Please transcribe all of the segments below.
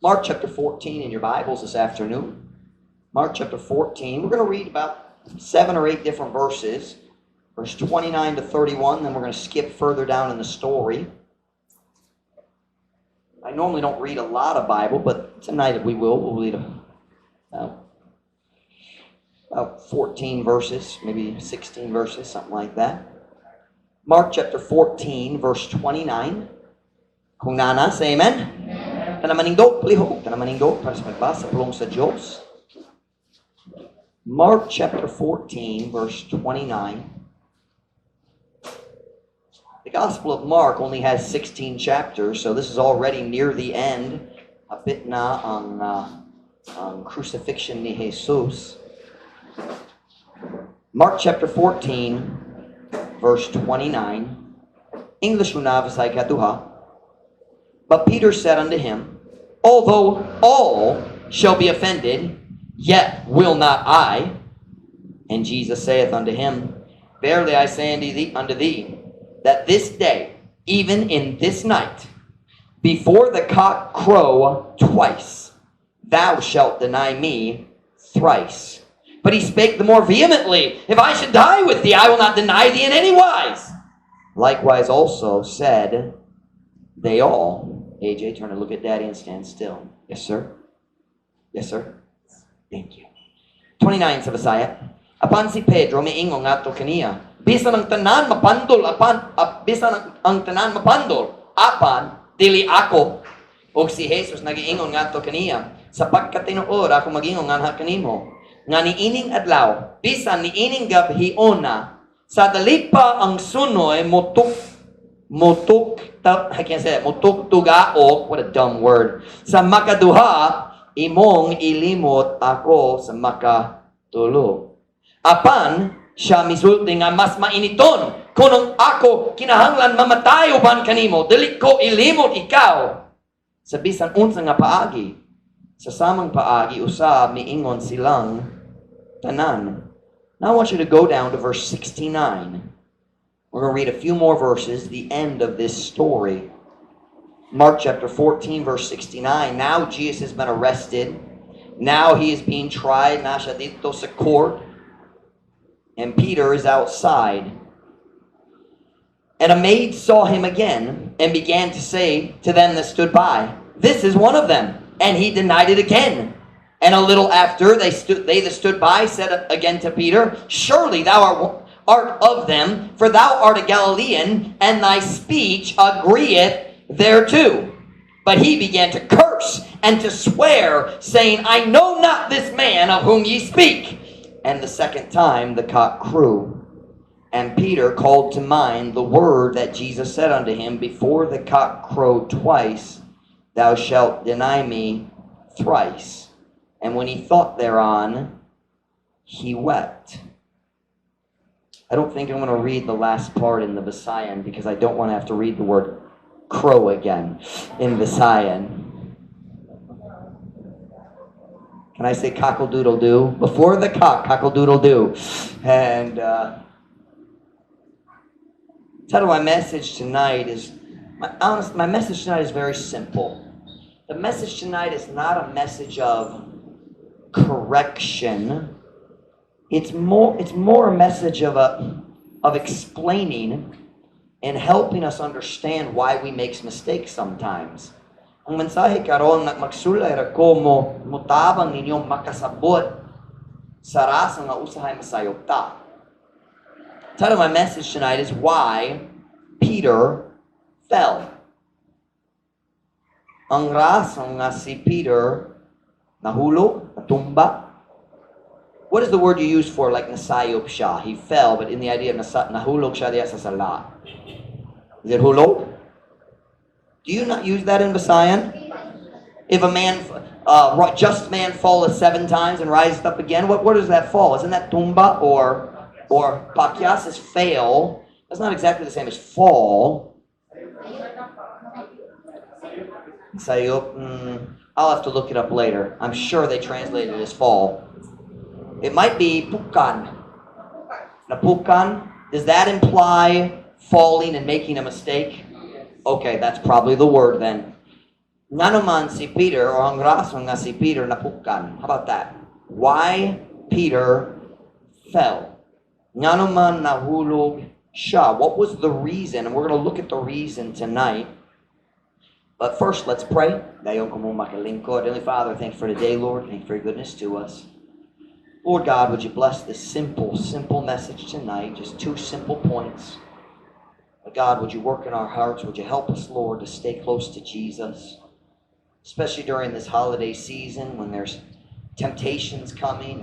Mark chapter 14 in your Bibles this afternoon. Mark chapter 14. We're going to read about seven or eight different verses, verse 29 to 31. Then we're going to skip further down in the story. I normally don't read a lot of Bible, but tonight we will. We'll read about 14 verses, maybe 16 verses, something like that. Mark chapter 14, verse 29. Kung naa na, say amen. Amen. Tanang manindog, palihog. Tanang manindog para sa pagbasa, pulong sa Diyos. Mark chapter 14, verse 29. The Gospel of Mark only has 16 chapters, so this is already near the end. Hapit na ang crucifixion ni Jesus. Mark chapter 14, verse 29. English una, Bisaya ikaduha. But Peter said unto him, "Although all shall be offended, yet will not I." And Jesus saith unto him, "Verily I say unto thee, that this day, even in this night, before the cock crow twice, thou shalt deny me thrice." But he spake the more vehemently, "If I should die with thee, I will not deny thee in any wise." Likewise also said they all. AJ, turn and look at Daddy and stand still. Yes, sir. Yes, sir. Thank you. 29 sa Bisaya. Apan si Pedro miingon ngadto kaniya, "Bisan ang tanan mapandol apan bisan ang tanan mapandol apan dili ako." Ug si Jesus nagiingon ngadto kaniya, "Sa pagkatinuod ako magingon nganha kanimo nga niining adlaw, bisan niining gabhiona, sa dali pa ang sunoy motuk motuk ta, I can't say that, motuk tugaok," what a dumb word, "sa makaduha imong ilimot ako sa makatulo." Apan siya misulti nga mas mainiton, "Kun ako kinahanglan mamatay uban kanimo, dili ko ilimot ikaw sa bisan unsa nga paagi." Sa samang paagi usab miingon silang tanan. Now I want you to go down to verse 69. We're going to read a few more verses, the end of this story. Mark chapter 14, verse 69. Now Jesus has been arrested. Now he is being tried. Naa siya didto sa court. And Peter is outside. And a maid saw him again and began to say to them that stood by, "This is one of them." And he denied it again. And a little after, they that stood by said again to Peter, "Surely thou art of them, for thou art a Galilean, and thy speech agreeth thereto." But he began to curse and to swear, saying, "I know not this man of whom ye speak." And the second time the cock crew. And Peter called to mind the word that Jesus said unto him, "Before the cock crow twice, thou shalt deny me thrice." And when he thought thereon, he wept. I don't think I'm going to read the last part in the Visayan because I don't want to have to read the word "crow" again in Visayan. Can I say cockle doodle doo? Before the cock, cockle doodle doo. And title of my message tonight is, my message tonight is very simple. The message tonight is not a message of correction. It's more a message of explaining and helping us understand why we make mistakes sometimes. Ang mensahe karon na magsulay ra ko mo mutabang ninyo makasabot sa rason nga usahay masayop ta. Title of my message tonight is "Why Peter Fell." Ang rason nga si Peter nahulog, natumba. What is the word you use for, like, nasayop siya? He fell, but in the idea of nahulog siya diya sa sala. Is it hulog? Do you not use that in Visayan? If a man, just man falleth seven times and riseth up again, what does that fall? Isn't that tumba or pakyas is fail? That's not exactly the same as fall. Sayop, I'll have to look it up later. I'm sure they translated it as fall. It might be pukan. Napukan? Does that imply falling and making a mistake? Okay, that's probably the word then. Ngano man si Peter, o ang rason nga si Peter napukan. How about that? Why Peter fell. Ngano man nahulog siya. What was the reason? And we're going to look at the reason tonight. But first, let's pray. Dayon ko mo makalingkod. Heavenly Father, thank you for today, Lord. Thank you for your goodness to us. Lord God, would you bless this simple, simple message tonight? Just two simple points. But God, would you work in our hearts? Would you help us, Lord, to stay close to Jesus? Especially during this holiday season when there's temptations coming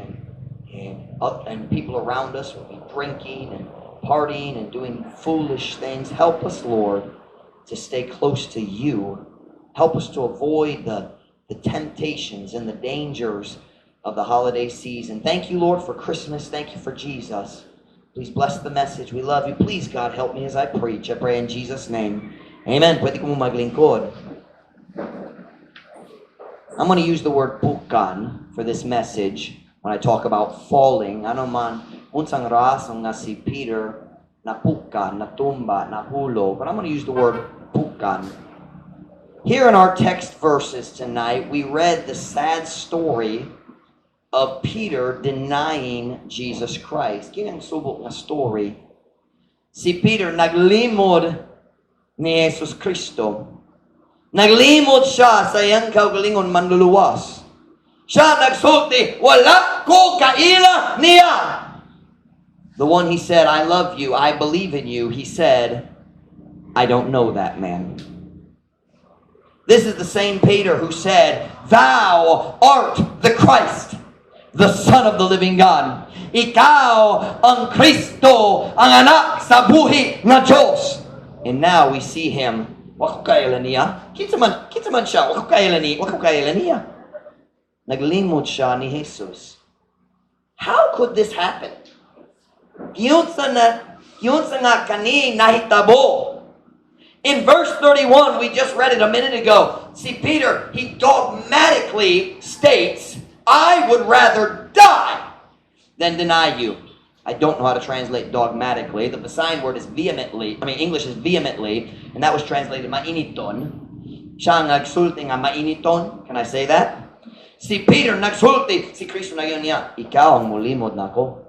and people around us will be drinking and partying and doing foolish things. Help us, Lord, to stay close to you. Help us to avoid the temptations and the dangers of the holiday season. Thank you, Lord, for Christmas. Thank you for Jesus. Please bless the message. We love you. Please, God, help me as I preach. I pray in Jesus' name. Amen. Pwede ko mo maglingkod. I'm going to use the word "pukan" for this message when I talk about falling. Ngano man, unsang rason nga si Peter napukan, natumba, nahulog. But I'm going to use the word "pukan." Here in our text verses tonight, we read the sad story of Peter denying Jesus Christ. Kini ang subo nga story. Si Peter naglimod ni Jesus Kristo. Naglimod siya sa iyang kaugalingon manluluwas. Siya nagsulti, "Wala ko kaila niya." The one he said, "I love you, I believe in you," he said, "I don't know that man." This is the same Peter who said, "Thou art the Christ, the Son of the living God." Ikaw ang Kristo, ang anak sa buhi nga Diyos. And now we see him, "Wa ko kaila niya. Kinsa man siya, wa ko kaila niya." Naglimod siya ni Jesus. How could this happen? Giunsa nga kani nahitabo? In verse 31, we just read it a minute ago. See, Peter, he dogmatically states, "I would rather die than deny you." I don't know how to translate "dogmatically." The Visayan word is "vehemently." I mean, English is "vehemently," and that was translated "mainiton." Siya nagsulti nga mainiton. Can I say that? Si Peter nagsulti, si Kristo na niya, "Ikaw ang mulimod nako.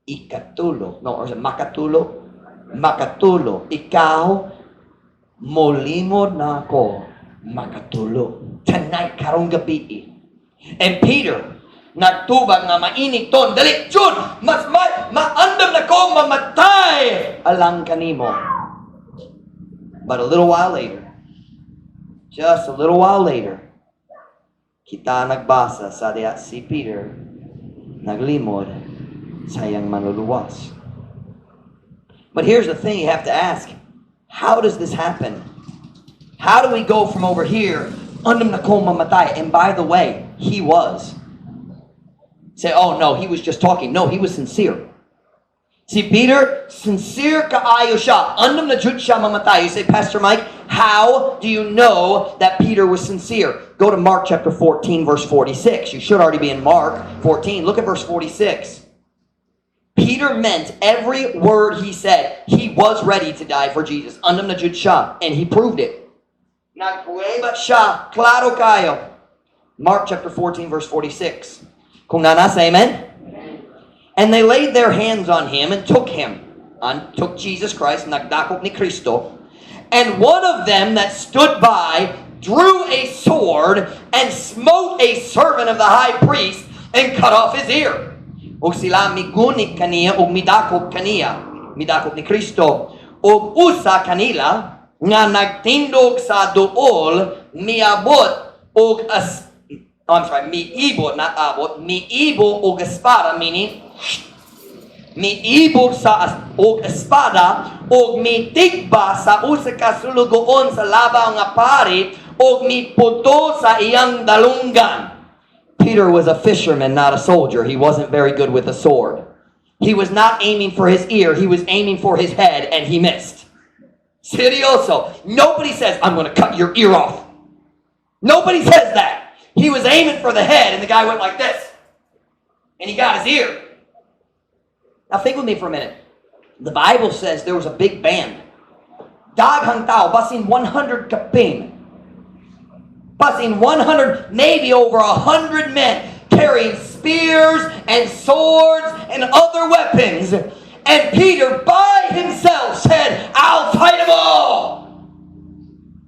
Ikatulo." No, or is it "makatulo"? Makatulo. Ikaw molimod nako makatulo. Tonight, karong gabi. And Peter, nagtubag nga mainiton, "Dali, jud, mas maandam na ko mamatay alang kanimo." But a little while later, just a little while later, kita nagbasa sa diya si Peter naglimod sa iyang manluluwas. But here's the thing you have to ask. How does this happen? How do we go from over here, "Andam na ko mamatay"? And by the way, he was. Say, "Oh no, he was just talking." No, he was sincere. Si Peter, sincere kaayo siya. Andam na jud siya mamatay. You say, "Pastor Mike, how do you know that Peter was sincere?" Go to Mark chapter 14, verse 46. You should already be in Mark 14. Look at verse 46. Peter meant every word he said. He was ready to die for Jesus. Andam na jud siya. And he proved it. Nagprueba siya. Klaro kaayo. Mark chapter 14, verse 46. Kung naa na, say amen. And they laid their hands on him and took him. And took Jesus Christ, nagdakop ni Kristo. And one of them that stood by drew a sword and smote a servant of the high priest and cut off his ear. Og sila migunit kaniya og midakop kaniya. Midakop ni Kristo. Og usa kanila nga nagtindog sa duol miabot og as oh, I'm sorry, miibo, not abot, miibo og espada, meaning miibo sa og espada og mitigba sa usa ka sulugoon sa labaw nga pari og miputol sa iyang dalunggan. Peter was a fisherman, not a soldier. He wasn't very good with a sword. He was not aiming for his ear, he was aiming for his head, and he missed. Seryoso. Nobody says, "I'm going to cut your ear off." Nobody says that. He was aiming for the head, and the guy went like this. And he got his ear. Now think with me for a minute. The Bible says there was a big band. Daghang tao, basin 100 kapin. Basin 100, maybe over 100 men carrying spears and swords and other weapons. And Peter by himself said, "I'll fight them all."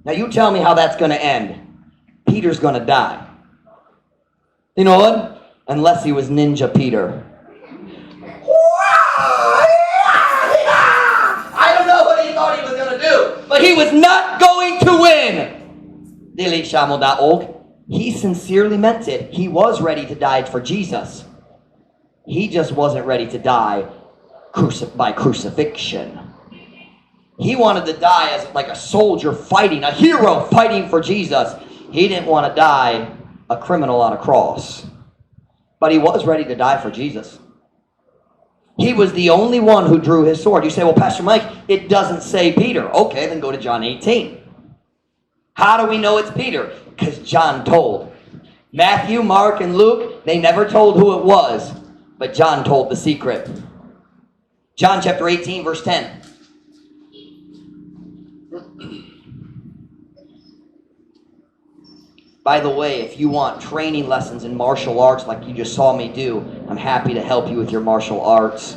Now you tell me how that's going to end. Peter's going to die. You know what? Unless he was Ninja Peter. I don't know what he thought he was going to do, but he was not going to win. Dili siya modaog. He sincerely meant it. He was ready to die for Jesus. He just wasn't ready to die by crucifixion. He wanted to die as like a soldier fighting, a hero fighting for Jesus. He didn't want to die a criminal on a cross. But he was ready to die for Jesus. He was the only one who drew his sword. You say, "Well, Pastor Mike, it doesn't say Peter." Okay, then go to John 18. How do we know it's Peter? Because John told. Matthew, Mark, and Luke, they never told who it was, but John told the secret. John chapter 18, verse 10. By the way, if you want training lessons in martial arts like you just saw me do, I'm happy to help you with your martial arts.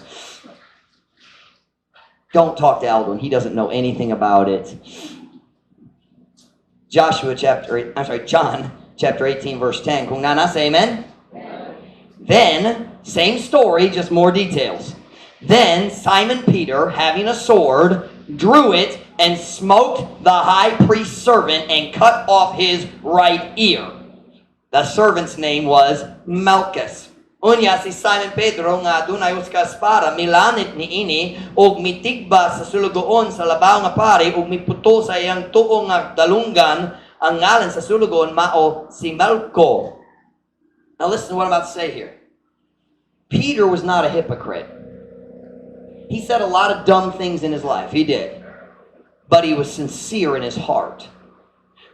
Don't talk to Aldwin. He doesn't know anything about it. Joshua chapter, I'm sorry, John chapter 18, verse 10. Kung naa na, say amen. Then, same story, just more details. Then Simon Peter, having a sword, drew it and smote the high priest's servant and cut off his right ear. The servant's name was Malchus. Unya si Simon Pedro nga adunay usa ka espada milanit niini ug mitigba sa sulugoon sa labaw nga pari ug miputol sa iyang tuo nga dalunggan. Ang ngalan sa sulugoon mao si Malco. Now listen to what I'm about to say here. Peter was not a hypocrite. He said a lot of dumb things in his life. He did. But he was sincere in his heart.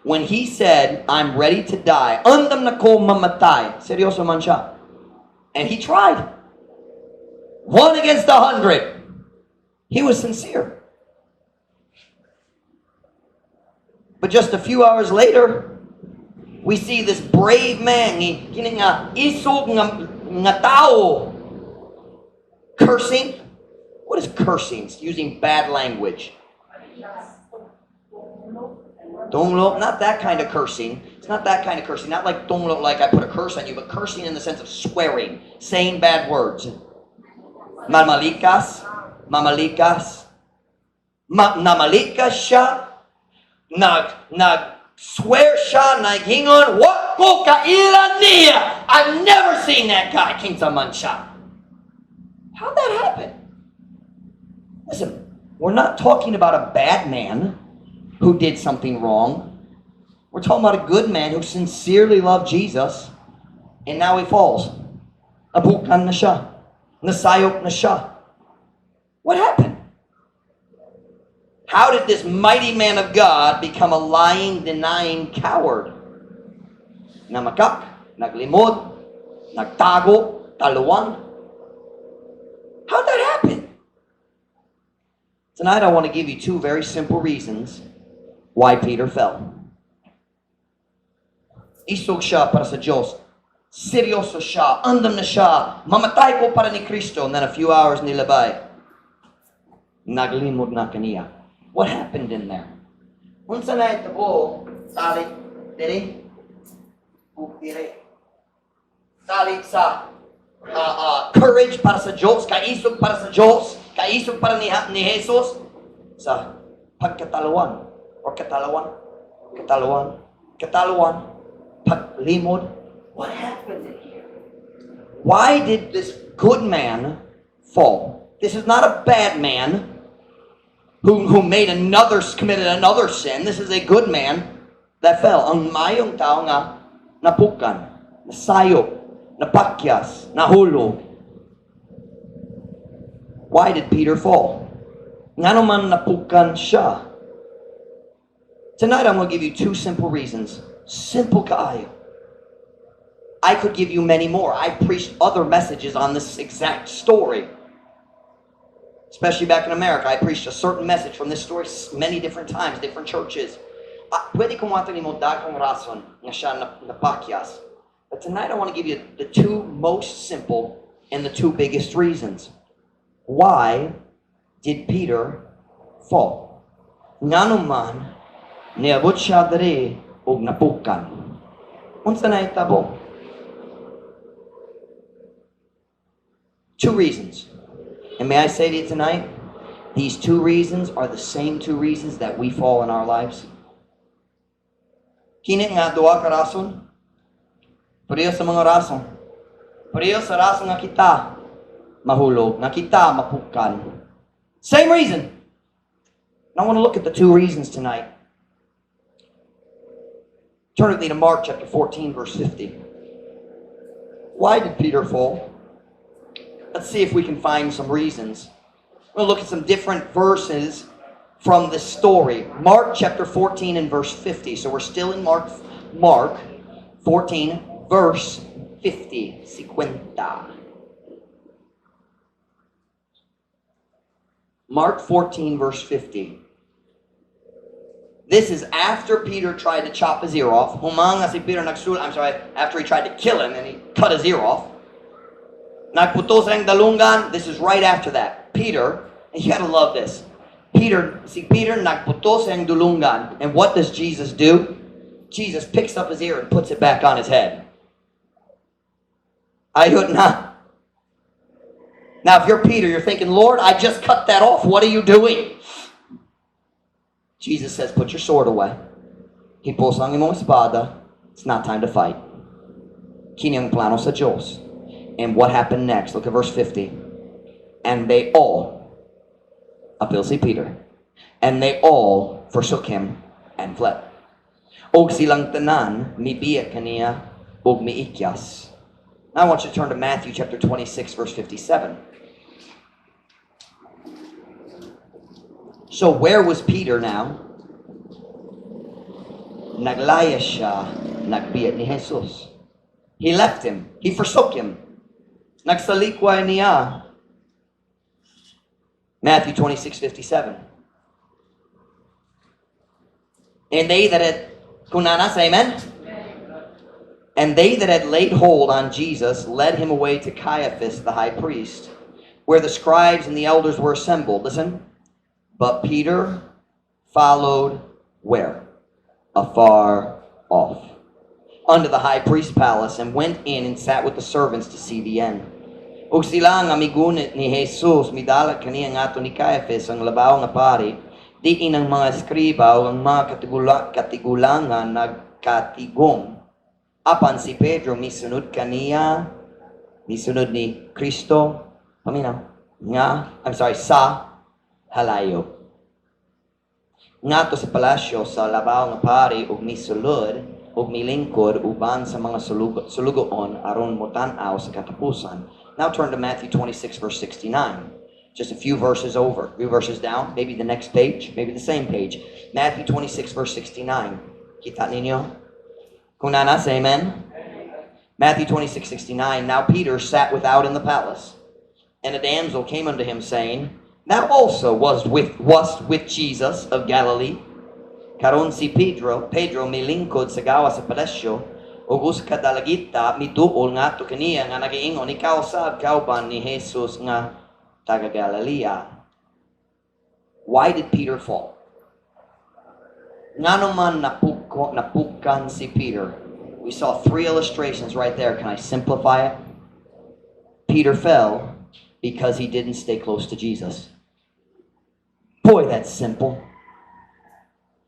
When he said, "I'm ready to die, andam na ko mamatay," seryoso man siya. And he tried. 1 against 100. He was sincere. But just a few hours later, we see this brave man, kini nga isog nga tao, cursing. What is cursing? It's using bad language. Tunglo, not that kind of cursing. It's not that kind of cursing. Not like tunglo, like I put a curse on you, but cursing in the sense of swearing, saying bad words. Mamalikas, mamalikas. Namalikas siya, nag swear siya, naghingon, "Wa ko kaila niya. I've never seen that guy. Kinsa man siya." How'd that happen? Listen, we're not talking about a bad man who did something wrong. We're talking about a good man who sincerely loved Jesus, and now he falls. Napukan na siya. Nasayop na siya. What happened? How did this mighty man of God become a lying, denying coward? Namakak, naglimod, nagtago, taluwan. How'd that happen? Tonight I want to give you two very simple reasons why Peter fell. Isog siya para sa Diyos. Seryoso siya. Andam na siya. "Mamatay ko para ni Kristo." And then a few hours nilabay, naglimod na kaniya. What happened in there? Unsa na ito tali diri ug diri. Tali sa courage para sa Diyos, kaisog para sa Diyos, kaisog para ni Jesus sa pagkatalawan or katalawan, katalawan, katalawan, paglimod. What happened in here? Why did this good man fall? This is not a bad man who made another, committed another sin. This is a good man that fell. Ang maayong tao nga napukan, nasayop, napakyas, nahulog. Why did Peter fall? Ngano man napukan siya? Tonight I'm going to give you two simple reasons. Simple kaayo. I could give you many more. I preached other messages on this exact story. Especially back in America, I preached a certain message from this story many different times, different churches. Ah, pwede ko mohatag nimo daghang rason nga siya napakyas. But tonight I want to give you the two most simple and the two biggest reasons. Why did Peter fall? Ngano man niabot siya diri ug napukan? Unsa nahitabo? Two reasons. And may I say to you tonight, these two reasons are the same two reasons that we fall in our lives. Kini nga duha ka rason, pareho sa mga rason. Pareho sa rason nga kita mahulog, nga kita mapukan. Same reason. And I want to look at the two reasons tonight. Turn with me to Mark chapter 14, verse 50. Why did Peter fall? Let's see if we can find some reasons. We'll look at some different verses from the story. Mark chapter 14 and verse 50. So we're still in Mark 14, verse 50. Cincuenta. Mark 14, verse 50. This is after Peter tried to chop his ear off. Human nga si Peter nagsul, I'm sorry, after he tried to kill him and he cut his ear off. Nagputol sa iyang dalunggan. This is right after that. Peter, and you gotta love this. Peter, see, Peter nagputol sa iyang dulunggan. And what does Jesus do? Jesus picks up his ear and puts it back on his head. Ayun na. Now, if you're Peter, you're thinking, "Lord, I just cut that off. What are you doing?" Jesus says, "Put your sword away. Hipos ang imong espada. It's not time to fight." Kini ang plano sa Diyos. And what happened next? Look at verse 50. And they all, apil si Peter, and they all forsook him and fled. Og silang tanan mibiya kaniya og miikyas. Now I want you to turn to Matthew chapter 26, verse 57. So where was Peter now? Naglayas siya, nagbiya ni Jesus. He left him. He forsook him. Nagsalikway niya. Matthew 26, 57. And they that had, kunanas, amen? And they that had laid hold on Jesus led him away to Caiaphas the high priest, where the scribes and the elders were assembled. Listen. But Peter followed where? Afar off, unto the high priest's palace, and went in and sat with the servants to see the end. Ug sila nga migunit ni Jesus midala kaniya ngadto ni Caiaphas ang labaw nga pari, diin ang mga eskriba ug ang mga katigulangan nagkatigom. Apan si Pedro misunod kaniya, misunod ni Kristo, paminaw, nga, I'm sorry, sa halayo. Ngadto sa palasyo sa labaw nga pari ug misulod ug milingkod uban sa mga sulugoon aron motan-aw sa katapusan. Now turn to Matthew 26 verse 69. Just a few verses over, a few verses down, maybe the next page, maybe the same page. Matthew 26 verse 69. Kita ninyo? Kung naa na, say amen. Matthew 26, 69. Now Peter sat without in the palace, and a damsel came unto him, saying, "Thou also wast with Jesus of Galilee." Karon si Pedro milingkod sa gawas sa palasyo, ug usa ka dalagita miduol ngadto kaniya nga nagaingon, "Ikaw sab kauban ni Jesus nga taga Galilea." Why did Peter fall? Ngano man napukan si Peter? We saw three illustrations right there. Can I simplify it? Peter fell because he didn't stay close to Jesus. Boy, that's simple.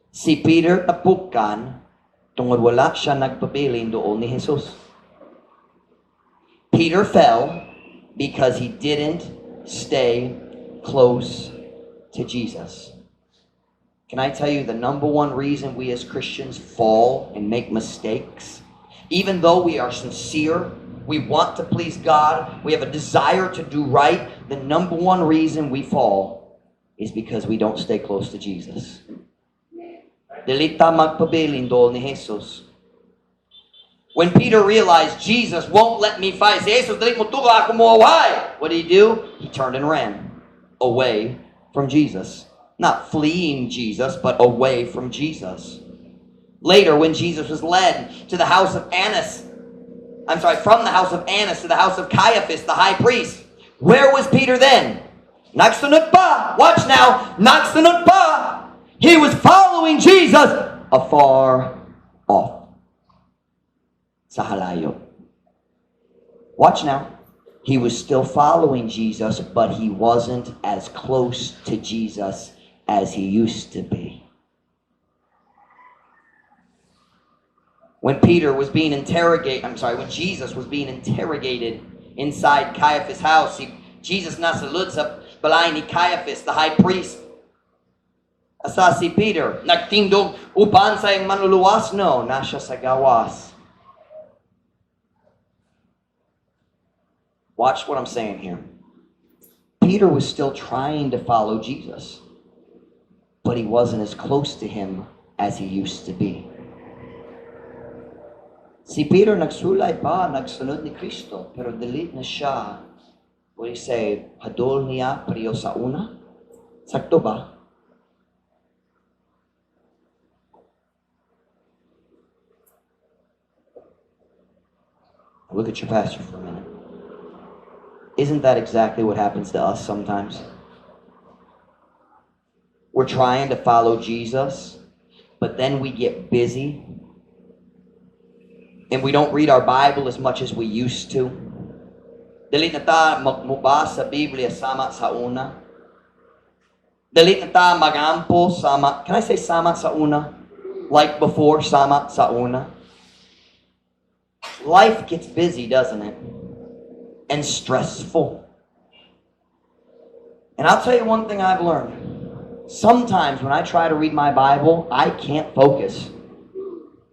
Si Peter napukan tungod wala siya nagpabilin duol ni Jesus. Peter fell because he didn't stay close to Jesus. Can I tell you the number one reason we as Christians fall and make mistakes? Even though we are sincere, we want to please God, we have a desire to do right, the number one reason we fall is because we don't stay close to Jesus. Dili ta magpabilin duol ni Jesus. When Peter realized Jesus won't let me fight, si Jesus, dili motugot ako moaway. What did he do? He turned and ran away from Jesus. Not fleeing Jesus, but away from Jesus. Later, when Jesus was led to the house of Annas, I'm sorry, from the house of Annas to the house of Caiaphas, the high priest, where was Peter then? Nagsunod pa! Watch now! Nagsunod pa! He was following Jesus afar off. Sa halayo. Watch now. He was still following Jesus, but he wasn't as close to Jesus as he used to be. When Peter was being interrogated, I'm sorry, when Jesus was being interrogated inside Caiaphas' house, Jesus nasulod sa balay ni Caiaphas, the high priest. Asa si Peter? Nagtindog uban sa iyang manluluwas? No, naa siya sa gawas. Watch what I'm saying here. Peter was still trying to follow Jesus, but he wasn't as close to him as he used to be. Si Peter nagsulay pa, nagsunod ni Kristo, pero dili na siya, what do you say, hadol niya pareho sa una? Sakto ba? Look at your pastor for a minute. Isn't that exactly what happens to us sometimes? We're trying to follow Jesus, but then we get busy and we don't read our Bible as much as we used to. Dili na ta magmubasa sa Biblia sama sa una. Dili na ta magampo sama. Can I say sama sa una? Like before, sama sa una. Life gets busy, doesn't it? And stressful. And I'll tell you one thing I've learned. Sometimes when I try to read my Bible, I can't focus.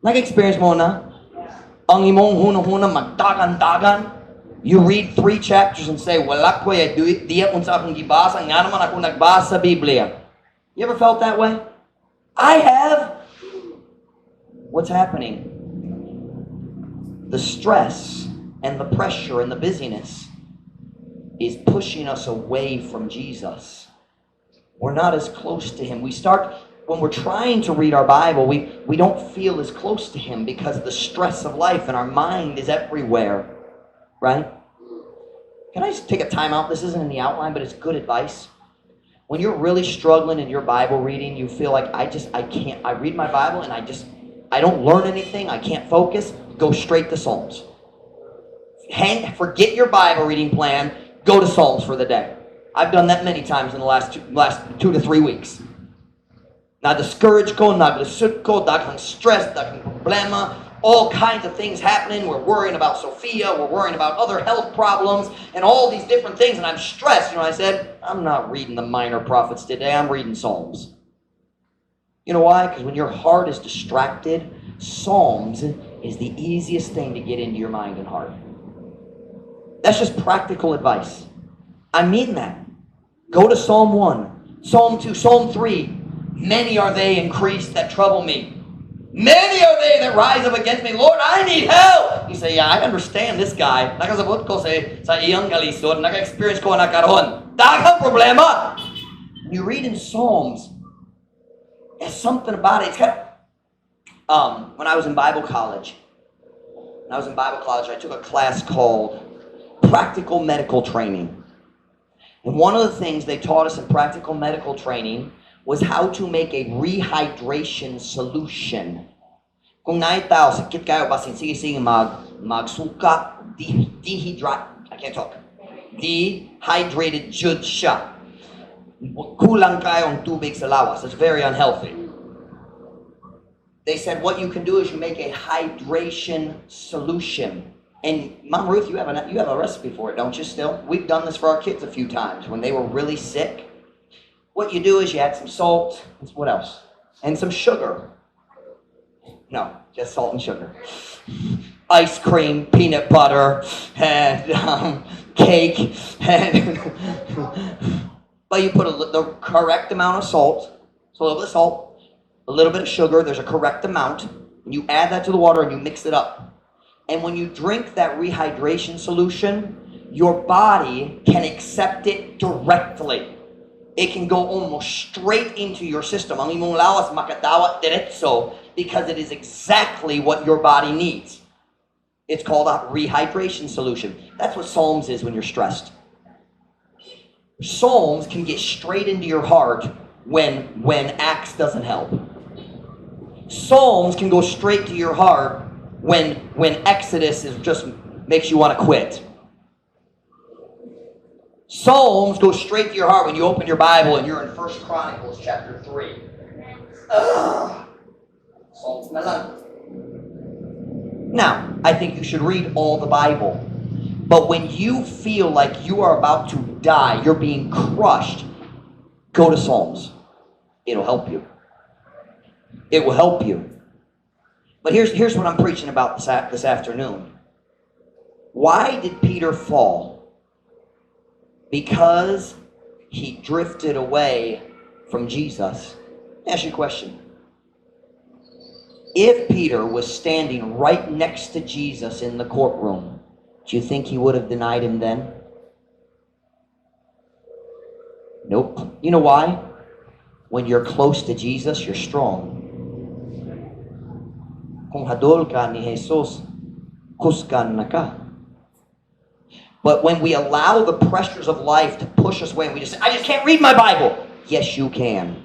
Nag-experience mo na? Ang imong huna-huna magdagan-dagan. You read 3 chapters and say, "Wala ko idea unsa akong gibasa, nga naman ako nagbasa sa Biblia." You ever felt that way? I have. What's happening? The stress and the pressure and the busyness is pushing us away from Jesus. We're not as close to Him. When we're trying to read our Bible, we don't feel as close to Him because of the stress of life and our mind is everywhere, right? Can I just take a time out? This isn't in the outline, but it's good advice. When you're really struggling in your Bible reading, you feel like, I can't, I read my Bible and I don't learn anything, I can't focus, go straight to Psalms. Forget your Bible reading plan, go to Psalms for the day. I've done that many times in the last 2 to 3 weeks. Na-discourage ko, naglisod ko, daghang stress, daghang problema, all kinds of things happening. We're worrying about Sophia, we're worrying about other health problems, and all these different things, and I'm stressed. I said, "I'm not reading the minor prophets today, I'm reading Psalms." You know why? Because when your heart is distracted, Psalms is the easiest thing to get into your mind and heart. That's just practical advice. I mean that. Go to Psalm 1, Psalm 2, Psalm 3. "Many are they increased that trouble me. Many are they that rise up against me. Lord, I need help." You say, "Yeah, I understand this guy. Nakasabot ko sa iyang kalisod. Naka-experience ko na karon. Daghang problema." When you read in Psalms, there's something about it. It's kind of, when I was in Bible college, when I was in Bible college, I took a class called Practical Medical Training. And one of the things they taught us in practical medical training was how to make a rehydration solution. Kung naay tao, sakit kaayo, basin sige-sige magsuka, dehydrate, I can't talk. Dehydrated jud siya. Kulang kaayo ang tubig sa lawas. It's very unhealthy. They said what you can do is you make a hydration solution. And Mom Ruth, you have a recipe for it, don't you still? We've done this for our kids a few times when they were really sick. What you do is you add some salt, and what else? And some sugar. No, just salt and sugar. Ice cream, peanut butter, and cake. But you put the correct amount of salt, so a little bit of salt, a little bit of sugar, there's a correct amount. And you add that to the water and you mix it up. And when you drink that rehydration solution, your body can accept it directly. It can go almost straight into your system. Ang imong lawas makadawat diretso Because it is exactly what your body needs. It's called a rehydration solution. That's what Psalms is when you're stressed. Psalms can get straight into your heart when Acts doesn't help. Psalms can go straight to your heart when Exodus is just makes you want to quit. Psalms go straight to your heart when you open your Bible and you're in First Chronicles chapter 3. Ugh. Psalms na lang. Now, I think you should read all the Bible. But when you feel like you are about to die, you're being crushed, go to Psalms. It'll help you. It will help you. But here's what I'm preaching about this afternoon. Why did Peter fall? Because he drifted away from Jesus. Let me ask you a question. If Peter was standing right next to Jesus in the courtroom, do you think he would have denied him then? Nope. You know why? When you're close to Jesus, you're strong. Kung hadol ka ni Jesus, kusgan na ka. But when we allow the pressures of life to push us away and we just say, "I just can't read my Bible." Yes, you can.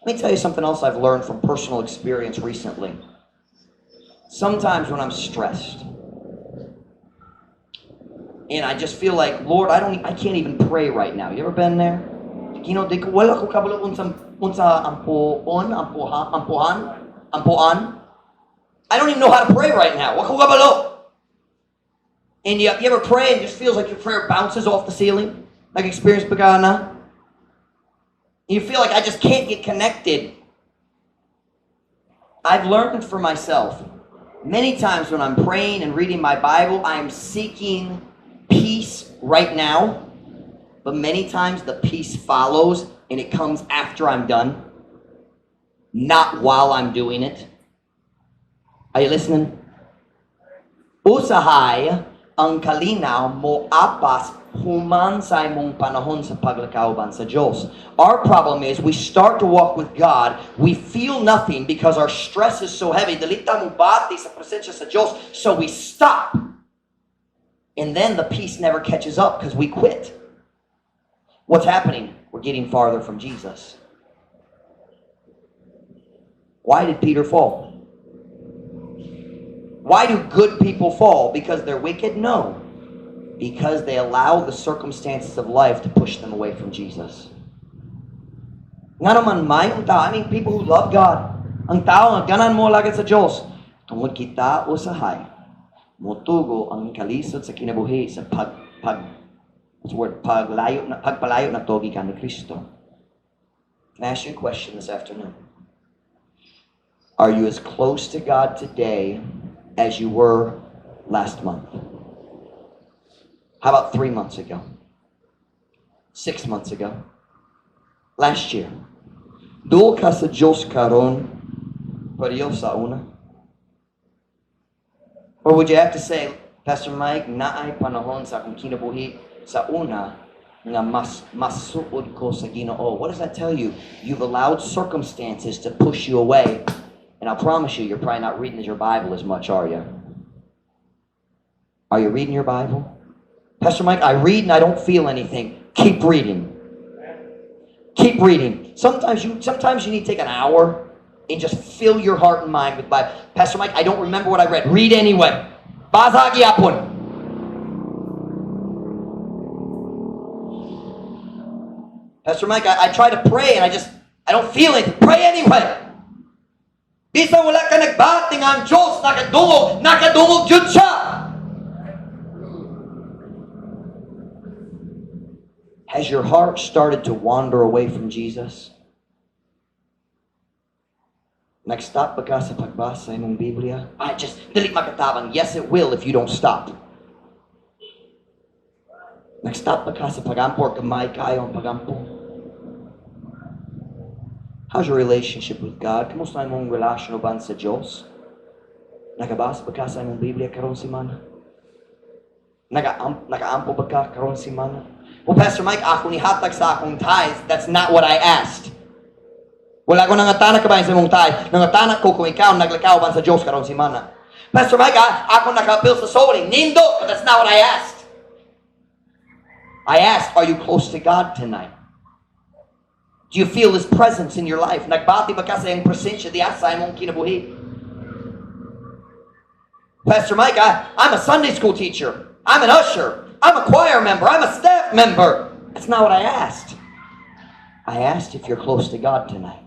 Let me tell you something else I've learned from personal experience recently. Sometimes when I'm stressed and I just feel like, "Lord, I don't I can't even pray right now." You ever been there? Di ko wala ko kabalo unsa unsa ampuon, ampuha, ampuhan, ampuan. I don't even know how to pray right now. Wa ko kabalo. And you ever pray and it just feels like your prayer bounces off the ceiling? Like experience ba ka na? You feel like, "I just can't get connected." I've learned for myself many times when I'm praying and reading my Bible, I am seeking peace right now. But many times the peace follows and it comes after I'm done, not while I'm doing it. Are you listening? Usahay ang kalinaw moapas human sa imong panahon sa paglakaw sa Diyos. Our problem is we start to walk with God, we feel nothing because our stress is so heavy. Dili ta mobati sa presensya sa Diyos, so we stop. And then the peace never catches up because we quit. What's happening? We're getting farther from Jesus. Why did Peter fall? Why do good people fall? Because they're wicked? No. Because they allow the circumstances of life to push them away from Jesus. Nga naman may ang tao, I mean, people who love God, ang tao nga ganahan moalagad sa Diyos, tungod kita usahay, motugo ang kalisod sa kinabuhi sa pag, pag, what's the word, paglayo na, pagpalayo nato gikan ni Kristo. Can I ask you a question this afternoon? Are you as close to God today as you were last month? How about 3 months ago? 6 months ago? Last year? Duol ka sa Diyos karon, pareho sa una? Or would you have to say, "Pastor Mike, naay panahon sa akong kinabuhi sa una nga mas masuod ko sa Ginoo"? What does that tell you? You've allowed circumstances to push you away. And I promise you, you're probably not reading your Bible as much, are you? Are you reading your Bible? "Pastor Mike, I read and I don't feel anything." Keep reading. Keep reading. Sometimes you need to take an hour and just fill your heart and mind with Bible. "Pastor Mike, I don't remember what I read." Read anyway. Basa gyapon. "Pastor Mike, I try to pray and I don't feel anything." Pray anyway. Bisan wala ka nagbati nga ang Diyos, nakadungog, nakadungog jud siya. Has your heart started to wander away from Jesus? Nag-stop ba ka sa pagbasa sa imong Biblia? "I just, dili makatabang." Yes, it will if you don't stop. Nag-stop ba ka sa pagampo or gamay kayo ang pagampo? How's your relationship with God? Kamusta imong relasyon uban sa Diyos? Nagabasa ba ka sa imong Biblia karon simana? Nagaampo ba ka karon simana? "Well, Pastor Mike, ako nihatag sa akong tithes." That's not what I asked. Wala ko nangatana kabahin sa imong tithe. Nangatana ko kung ikaw naglakaw sa Diyos karong simana. Pastor Mike, ako naka-apil sa soul winning. Nindot, but that's not what I asked. I asked, are you close to God tonight? Do you feel His presence in your life? Nagbati ba ka sa iyang presensya diya sa imong kinabuhi? Pastor Mike, I'm a Sunday school teacher. I'm an usher. I'm a choir member. I'm a staff member. That's not what I asked. I asked if you're close to God tonight.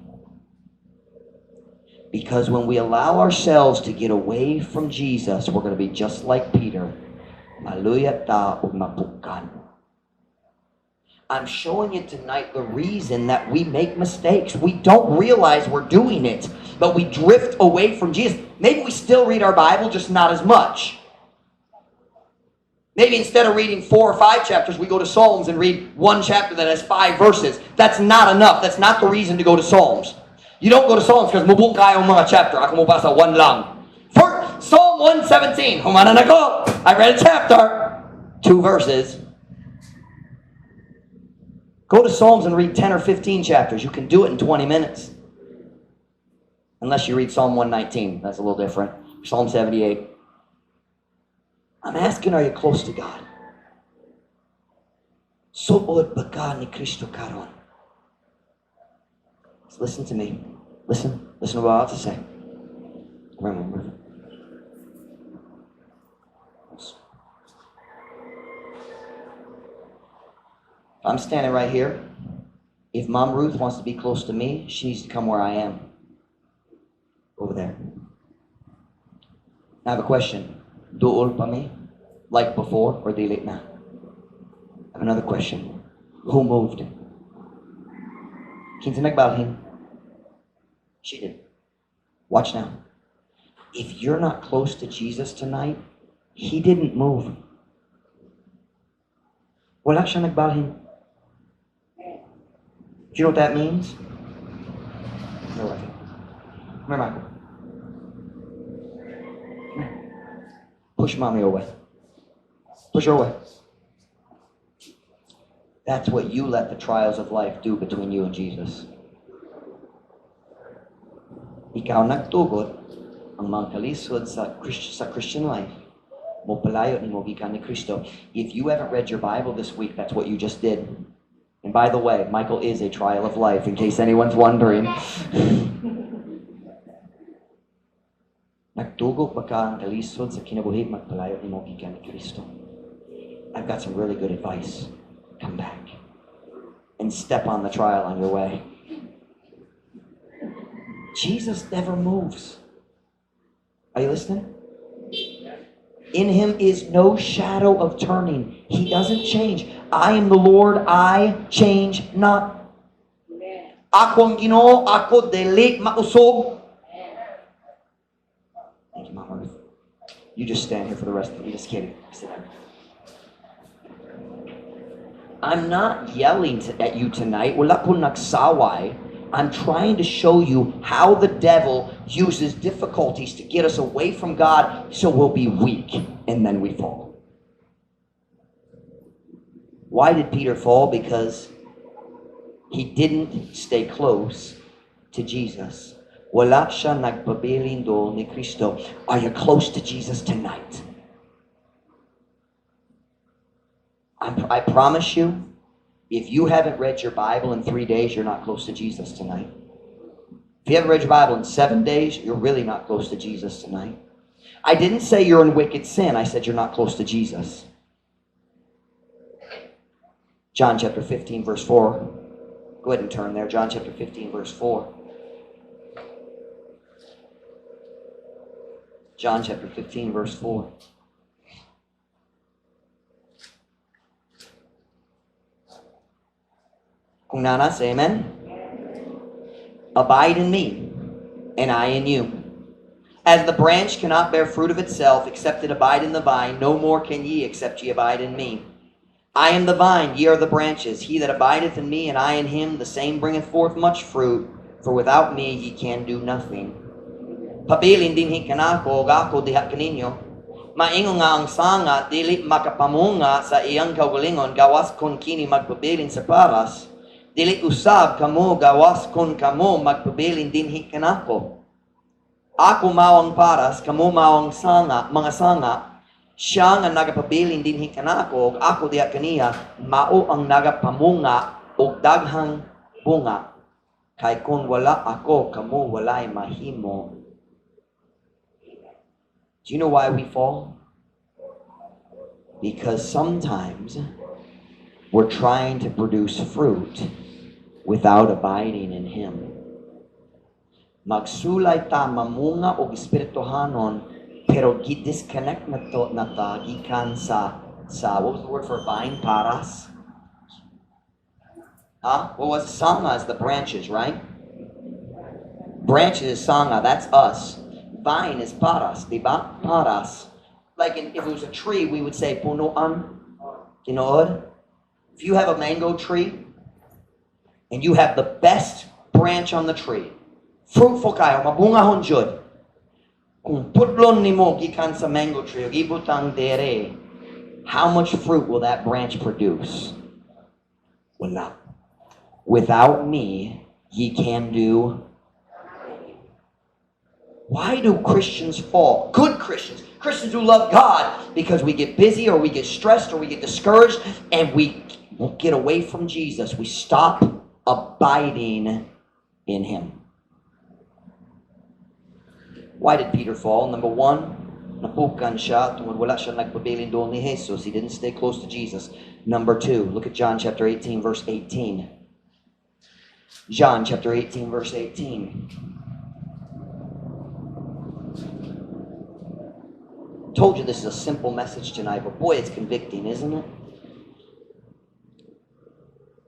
Because when we allow ourselves to get away from Jesus, we're going to be just like Peter. Maluya ta ug mapukan. I'm showing you tonight the reason that we make mistakes. We don't realize we're doing it, but we drift away from Jesus. Maybe we still read our Bible, just not as much. Maybe instead of reading four or five chapters, we go to Psalms and read one chapter that has five verses. That's not enough. That's not the reason to go to Psalms. You don't go to Psalms because mubo kaayo mga chapter. Ako mobasa one lang. For Psalm 117, humana na ko. I read a chapter, two verses. Go to Psalms and read 10 or 15 chapters. You can do it in 20 minutes. Unless you read Psalm 119. That's a little different. Psalm 78. I'm asking, are you close to God? Suod ba ka ni Kristo karon? So listen to me. Listen. Listen to what I have to say. Remember. If I'm standing right here. If Mom Ruth wants to be close to me, she needs to come where I am. Over there. I have a question. Duol pa mi? Like before or dili na? I have another question. Who moved? Kinsa nagbalhin? She did. Watch now. If you're not close to Jesus tonight, He didn't move. Wala siya nagbalhin. Do you know what that means? No, Rafi. Come here, Michael. Come here. Push Mommy away. Push her away. That's what you let the trials of life do between you and Jesus. Ikaw nagtugot ang mga kalisod sa Christian life. Mopalayo nimo gikan ni Kristo. If you haven't read your Bible this week, that's what you just did. And by the way, Michael is a trial of life, in case anyone's wondering. Nagtugot ba ka ang kalisod sa kinabuhi, magpalayo nimo gikan ni Kristo? I've got some really good advice. Come back and step on the trial on your way. Jesus never moves. Are you listening? In him is no shadow of turning. He doesn't change. I am the Lord, I change not. Amen. Ako ang Ginoo, ako dili mausog. Thank you, Mama Ruth. You just stand here for the rest of it. Just kidding. Sit down. I'm not yelling at you tonight. Wala ko nagsaway. I'm trying to show you how the devil uses difficulties to get us away from God so we'll be weak and then we fall. Why did Peter fall? Because he didn't stay close to Jesus. Wala siya nagpabilin duol ni Kristo. Are you close to Jesus tonight? I promise you, if you haven't read your Bible in 3 days, you're not close to Jesus tonight. If you haven't read your Bible in 7 days, you're really not close to Jesus tonight. I didn't say you're in wicked sin. I said you're not close to Jesus. John chapter 15, verse 4. Go ahead and turn there. John chapter 15, verse 4. John chapter 15, verse 4. Kung naa na, say amen. Abide in me, and I in you. As the branch cannot bear fruit of itself, except it abide in the vine, no more can ye, except ye abide in me. I am the vine, ye are the branches. He that abideth in me, and I in him, the same bringeth forth much fruit, for without me ye can do nothing. Pabilin dinhi kanako, ug ako diha kaninyo. Maingon nga ang sanga dili makapamunga sa iyang kaugalingon, gawas kon kini magpabilin sa paras. Dili usab kamo gawas kon kamo magpabilin dinhi kanako. Ako mao ang paras, kamo mao ang sanga, mga sanga. Siya nga nagapabilin dinhi kanako, ug ako diha kaniya, mao ang nagapamunga og daghang bunga. Kay kung wala ako, kamo walay mahimo. Do you know why we fall? Because sometimes we're trying to produce fruit without abiding in Him. Magsulay ta mamunga og espirituhanon, pero gi-disconnect na to na ta gikan sa, what was the word for vine? Paras? Huh? What was sanga is the branches, right? Branches is sanga, that's us. Vine is paras, di ba? Paras. Like if it was a tree, we would say punuan. Tinuod? If you have a mango tree and you have the best branch on the tree, fruitful kayo, mabungahon jud. Kung putlon nimo gikan sa mango tree ug ibutang dere, how much fruit will that branch produce? Wala. Without me, ye can do. Why do Christians fall? Good Christians, Christians who love God, because we get busy or we get stressed or we get discouraged and we get away from Jesus. We stop abiding in Him. Why did Peter fall? Number one, napukan siya tungod wala siya nagpabilin duol ni Jesus. He didn't stay close to Jesus. Number two, look at John chapter 18, verse 18. John chapter 18, verse 18. Told you this is a simple message tonight, but boy, it's convicting, isn't it?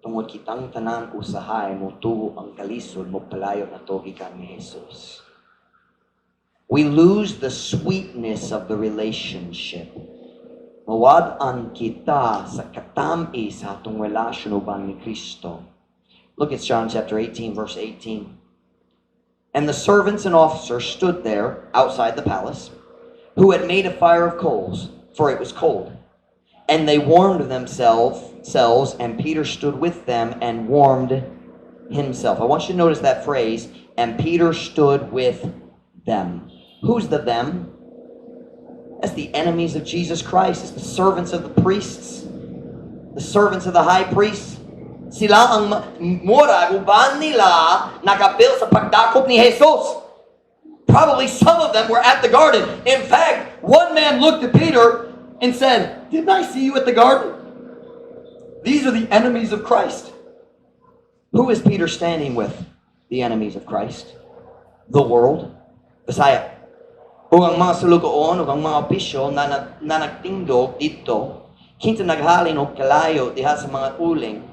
Tungod kitang tanan usahay motuo ang kalisod mopalayo nato gikan ni Jesus. We lose the sweetness of the relationship. Mawad-an kita sa katam-is sa atong relasyon uban ni Kristo. Look at John chapter 18, verse 18. And the servants and officers stood there outside the palace, who had made a fire of coals, for it was cold. And they warmed themselves, and Peter stood with them and warmed himself. I want you to notice that phrase, "and Peter stood with them." Who's the them? That's the enemies of Jesus Christ. It's the servants of the priests, the servants of the high priest. Sila ang murag uban nila nakapil sa pagdakop ni Jesus. Probably some of them were at the garden. In fact, one man looked at Peter and said, "Didn't I see you at the garden?" These are the enemies of Christ. Who is Peter standing with? The enemies of Christ. The world. Bisaya. Ug ang mga sulugoon ug ang mga opisyal na nagtindog didto, kinsa naghalin og kalayo diha sa mga uling,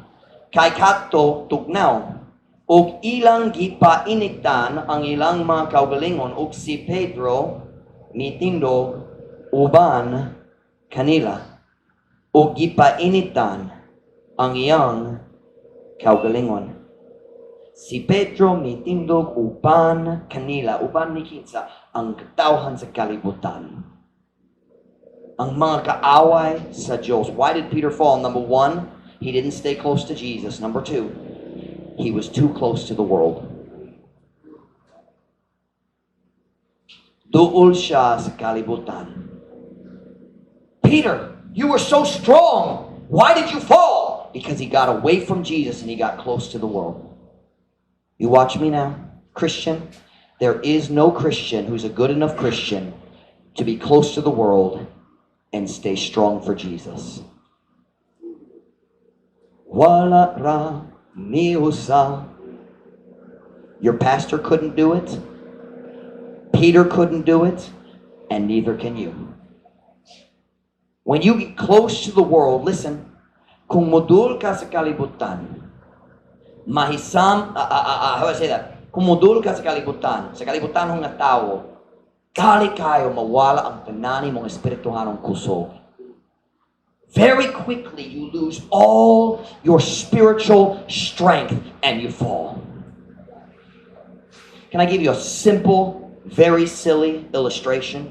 kay kadto tugnaw. Ug ilang gipainitan ang ilang mga kaugalingon ug si Pedro mitindog uban kanila ug gipainitan ang iyang kaugalingon. Si Pedro mitindog uban kanila, uban ni kinsa? Ang katawhan sa kalibutan. Ang mga kaaway sa Diyos. Why did Peter fall? Number one, he didn't stay close to Jesus. Number two, he was too close to the world. Duol siya sa kalibutan. Peter, you were so strong. Why did you fall? Because he got away from Jesus and he got close to the world. You watch me now, Christian. There is no Christian who's a good enough Christian to be close to the world and stay strong for Jesus. Wala ra ni usa. Your pastor couldn't do it. Peter couldn't do it, and neither can you. When you get close to the world, listen, kung modul ka sa kalibutan, mahisam, how do I say that? Kung modul ka sa kalibutan nga tao, dali kayo mawala ang tanan mong espirituhanong kusog. Very quickly, you lose all your spiritual strength and you fall. Can I give you a simple, very silly illustration?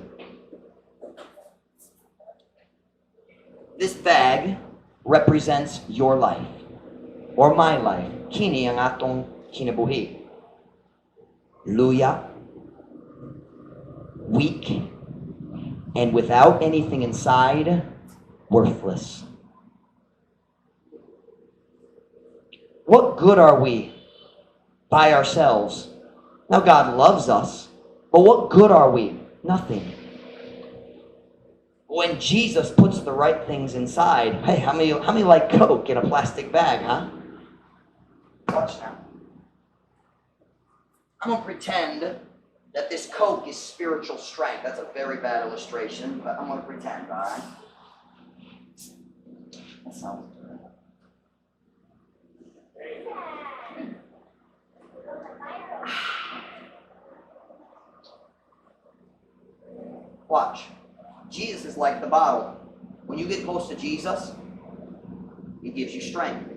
This bag represents your life or my life. Kini ang atong kinabuhi. Luya, weak, and without anything inside, worthless. What good are we by ourselves? Now, God loves us, but what good are we? Nothing. When Jesus puts the right things inside, hey, how many like Coke in a plastic bag, huh? Watch now. I'm going to pretend that this Coke is spiritual strength. That's a very bad illustration, but I'm going to pretend, all right? That sounds good. Watch. Jesus is like the bottle. When you get close to Jesus, he gives you strength.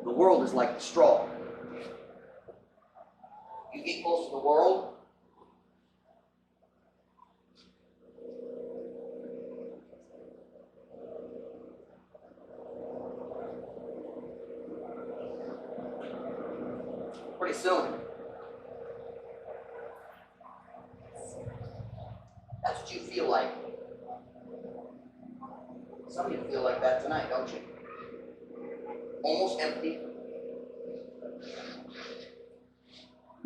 The world is like the straw. You get close to the world, pretty soon. That's what you feel like. Some of you feel like that tonight, don't you? Almost empty.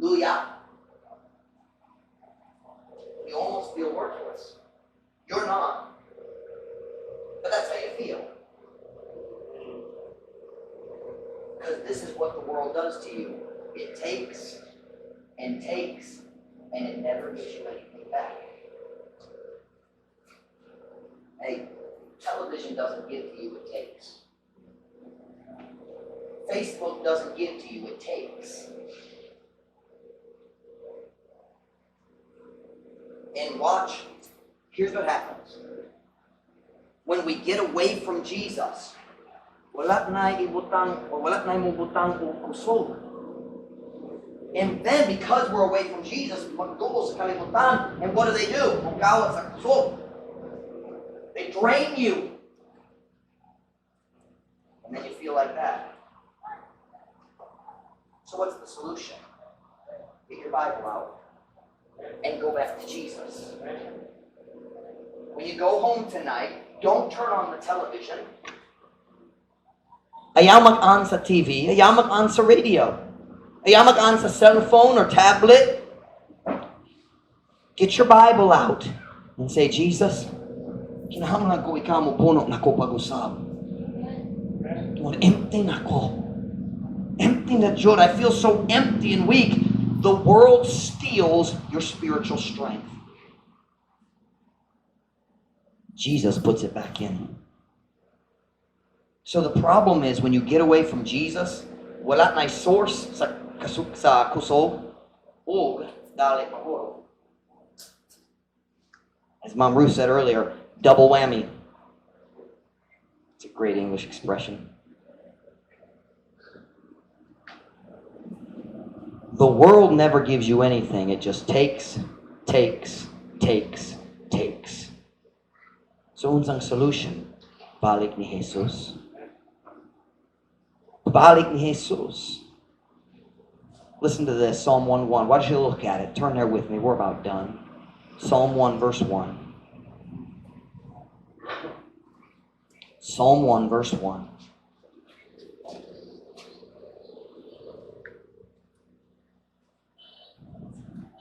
Luya. You almost feel worthless. You're not. But that's how you feel. Because this is what the world does to you. It takes and takes, and it never gives you anything back. Hey, television doesn't give to you, it takes. Facebook doesn't give to you, it takes. And watch, here's what happens. When we get away from Jesus, wala na ibutang, or wala na imong og kusog. And then, because we're away from Jesus, magduol sa kalibutan, and what do they do? Mugawat sa kusog. They drain you. And then you feel like that. So what's the solution? Get your Bible out and go back to Jesus. When you go home tonight, don't turn on the television. Ayaw mag-on sa TV, ayaw mag-on sa radio. Ayaw mag-on sa cellphone or tablet. Get your Bible out and say, "Jesus, kinahanglan ko ikaw mo puno nako pag-usab. Tungod empty na ko. Empty na jud. I feel so empty and weak." The world steals your spiritual strength. Jesus puts it back in. So the problem is, when you get away from Jesus, wala na source sa kusog ug dali mahurot. As Mom Ruth said earlier, double whammy. It's a great English expression. The world never gives you anything. It just takes, takes, takes, takes. So unsang solution? Balik ni Jesus. Balik ni Jesus. Listen to this, Psalm 1:1. Why don't you look at it? Turn there with me. We're about done. Psalm 1, verse 1. Psalm 1, verse 1.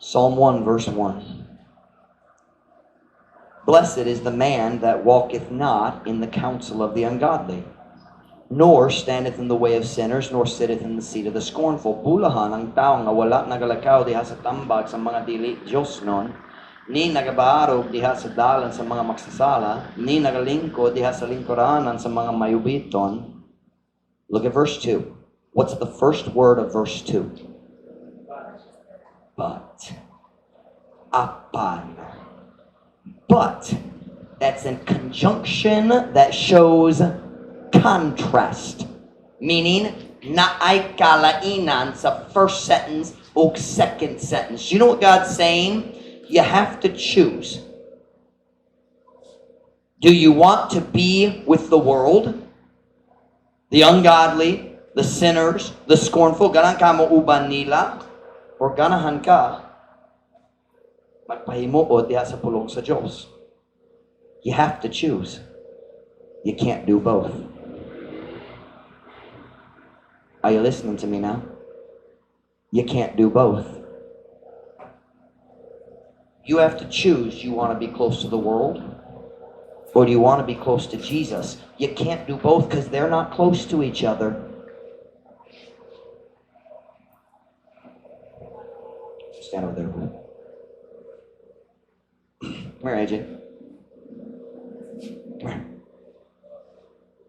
Psalm 1, verse 1. "Blessed is the man that walketh not in the counsel of the ungodly, nor standeth in the way of sinners, nor sitteth in the seat of the scornful." Bulahan ang tao nga wala nagalakaw diha sa tambag sa mga dili Diyosnon, ni nagabarog diha sa dalan sa mga magsasala, ni nagalingkod diha sa lingkuranan sa mga mayubiton. Look at verse 2. What's the first word of verse 2? But. Apan. But. That's a conjunction that shows contrast. Meaning, naay kalainan sa first sentence o second sentence. You know what God's saying? You have to choose. Do you want to be with the world? The ungodly, the sinners, the scornful, ganahan ka mo uban nila? Or ganahan ka magpahimuot diha sa pulong sa Diyos? You have to choose. You can't do both. Are you listening to me now? You can't do both. You have to choose. You want to be close to the world, or do you want to be close to Jesus? You can't do both because they're not close to each other. Stand over there. Come here, AJ. Come here.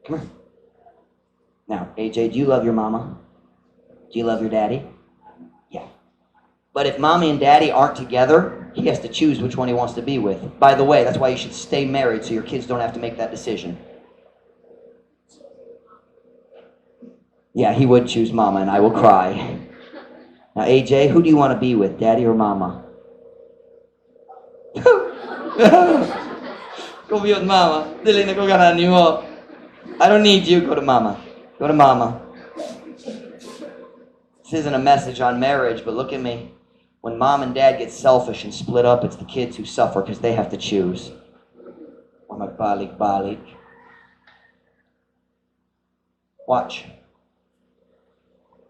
Come here. Now, AJ, do you love your mama? Do you love your daddy? Yeah. But if mommy and daddy aren't together, he has to choose which one he wants to be with. By the way, that's why you should stay married, so your kids don't have to make that decision. Yeah, he would choose mama, and I will cry. Now, AJ, who do you want to be with, daddy or mama? Go be with mama. Dili na ko ganahan nimo. I don't need you. Go to mama. Go to mama. This isn't a message on marriage, but look at me. When mom and dad get selfish and split up, it's the kids who suffer because they have to choose. Or magbalik-balik. Watch.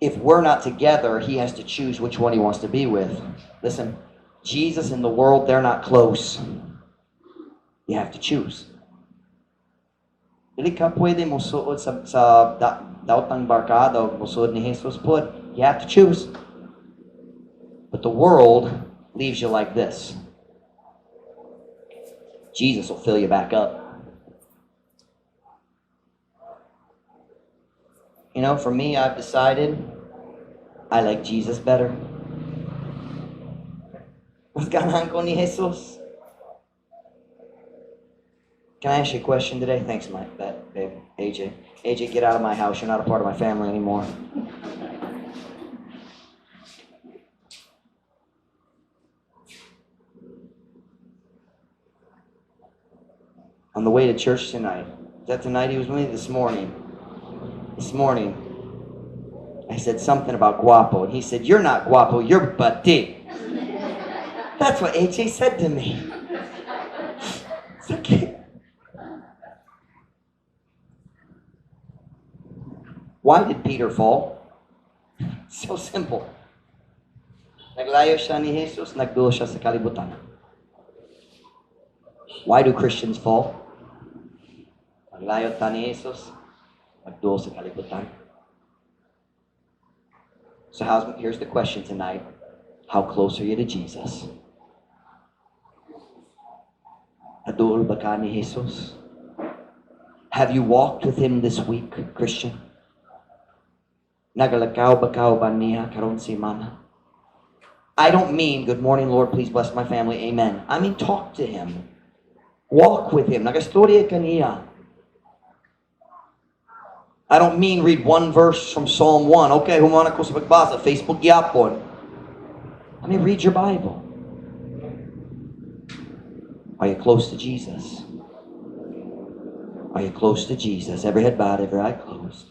If we're not together, he has to choose which one he wants to be with. Listen, Jesus and the world, they're not close. You have to choose. Dili ka pwede mosuod sa daotang barkada o mosuod ni Jesus pod. You have to choose. But the world leaves you like this. Jesus will fill you back up. For me, I've decided I like Jesus better. Mas ganahan ko ni Jesus. Can I ask you a question today? Thanks, Mike, that, babe. AJ. AJ, get out of my house. You're not a part of my family anymore. On the way to church tonight, is that tonight he was with me? This morning. This morning, I said something about guapo, and he said, "You're not guapo, you're bati." That's what AJ said to me. It's okay. Why did Peter fall? So simple. Naglayo siya ni Jesus, nagduol siya sa kalibutan. Why do Christians fall? Naglayo ta ni Jesus, magduol sa kalibutan. So here's the question tonight. How close are you to Jesus? Aduol ba ka ni Jesus? Have you walked with Him this week, Christian? Nagalakaw ba ka ba niya karon semana? I don't mean, "Good morning, Lord, please bless my family, amen." I mean, talk to Him. Walk with Him. Nagastorya ka niya. I don't mean read one verse from Psalm 1. Okay, humana ko sa pagbasa, Facebook yapon. I mean, read your Bible. Are you close to Jesus? Are you close to Jesus? Every head bowed, every eye closed.